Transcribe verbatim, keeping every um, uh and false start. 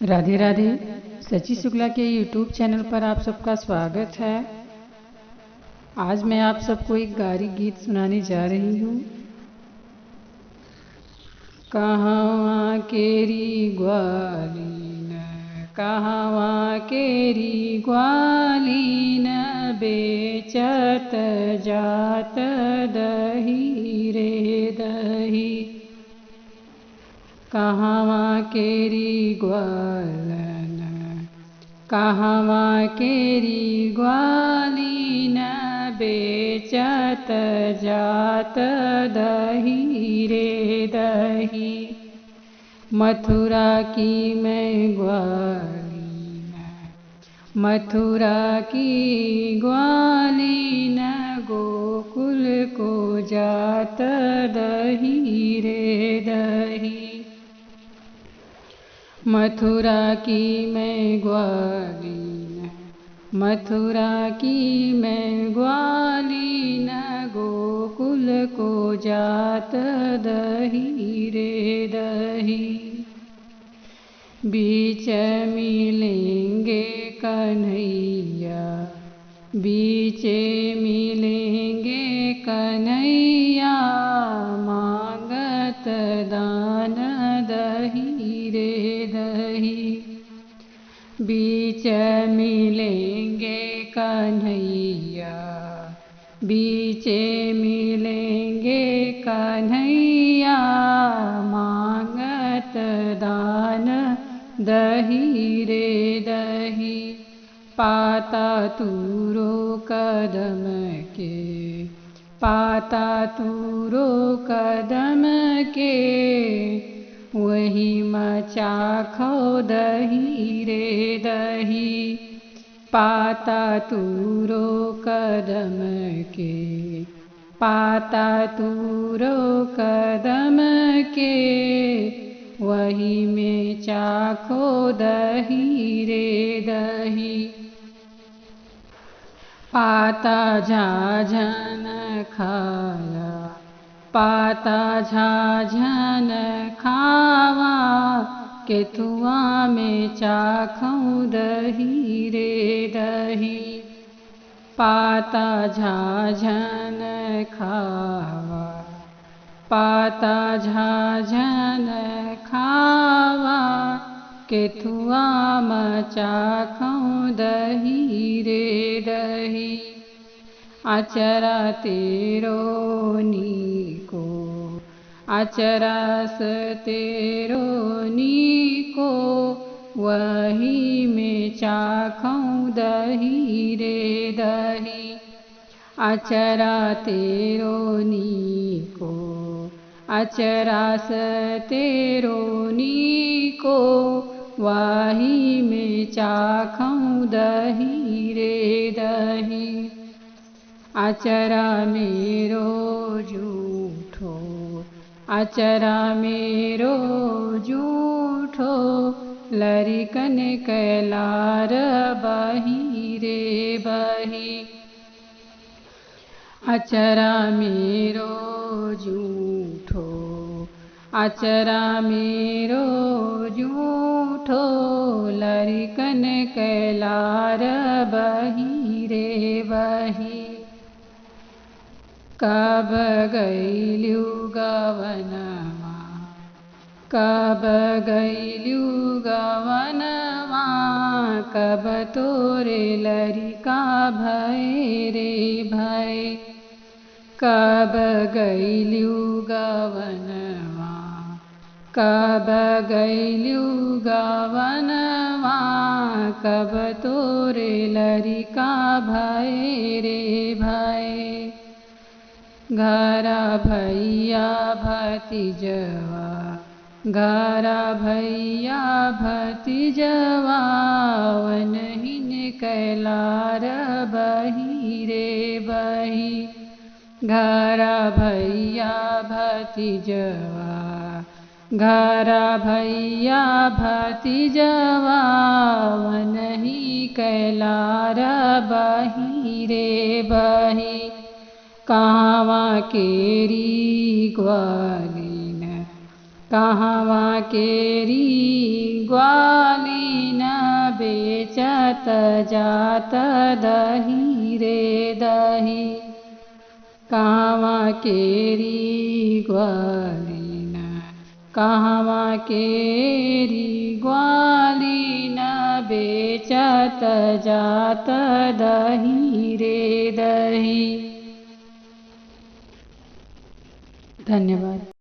राधे राधे। सची शुक्ला के YouTube चैनल पर आप सबका स्वागत है। आज मैं आप सबको एक गारी गीत सुनाने जा रही हूँ। कहवा केरी ग्वालिन, कहवा केरी ग्वालिन, बेचत जात दही रे दही। कहवा केरी ग्वालन, कहवा केरी ग्वालिन, बेचत जात दही रे दही। मथुरा की मैं ग्वालिन, मथुरा की ग्वालिन, गोकुल को जात दही रे दही। मथुरा की मैं ग्वालिन, मथुरा की मैं ग्वालिन, गोकुल को जात दही रे दही। बीच मिलेंगे कन्हैया, बीचे मिलेंगे कन्हैया, मांगत दान दही रे दही। बीच मिलेंगे कन्हैया, बीचे मिलेंगे कन्हैया, मांगत दान दही रे दही। पाता तूरो कदम के, पाता तूरो कदम के, वही मा चाखो दही रे दही। पाता तूरो कदम के, पाता तूरो कदम के, वही में चाखो दही रे दही। पाता झाझन खाया, पाता झाझन खावा, केथुआ में चाखौं दही रे दही। पाता झाझन खावा, पाता झाझन खावा, केथुआ म चाखौं दही रे दही। अचरा तेरो नीको, अचरा स तेरो नीको, वही में चाखौं दही रे दही। अचरा तेरो नीको, अचरा स तेरो नीको, वही में चाखौं दही रे दही। अचरा मेरो जूठो, अचरा मेरो जूठो, लरिकन कै लार बही रे बही। अचरा मेरो जूठो, अचरा मेरो जूठो, लरिकन कै लार बही रे बही। कब गइल्यू गवनवा, कब गइल्यू गवनवा, कब तोरे लरिका भए रे भए। कब गइल्यू गवनवा, कब गइल्यू गवनवा, कब तोरे लरिका भए रे भए। घरा भइया भतिजवा, घरा भइया भतिजवा, वनहिन कै लार बही रे बही। घरा भइया भतिजवा, घरा भइया भतिजवा, वनही कै लार बही रे बही। कहवा केरी ग्वालिन, कहवा केरी ग्वालिन बेचत जात दही रे दही। कहवा केरी ग्वालिन, कहवा केरी ग्वालिन बेचत जात दही रे दही। धन्यवाद।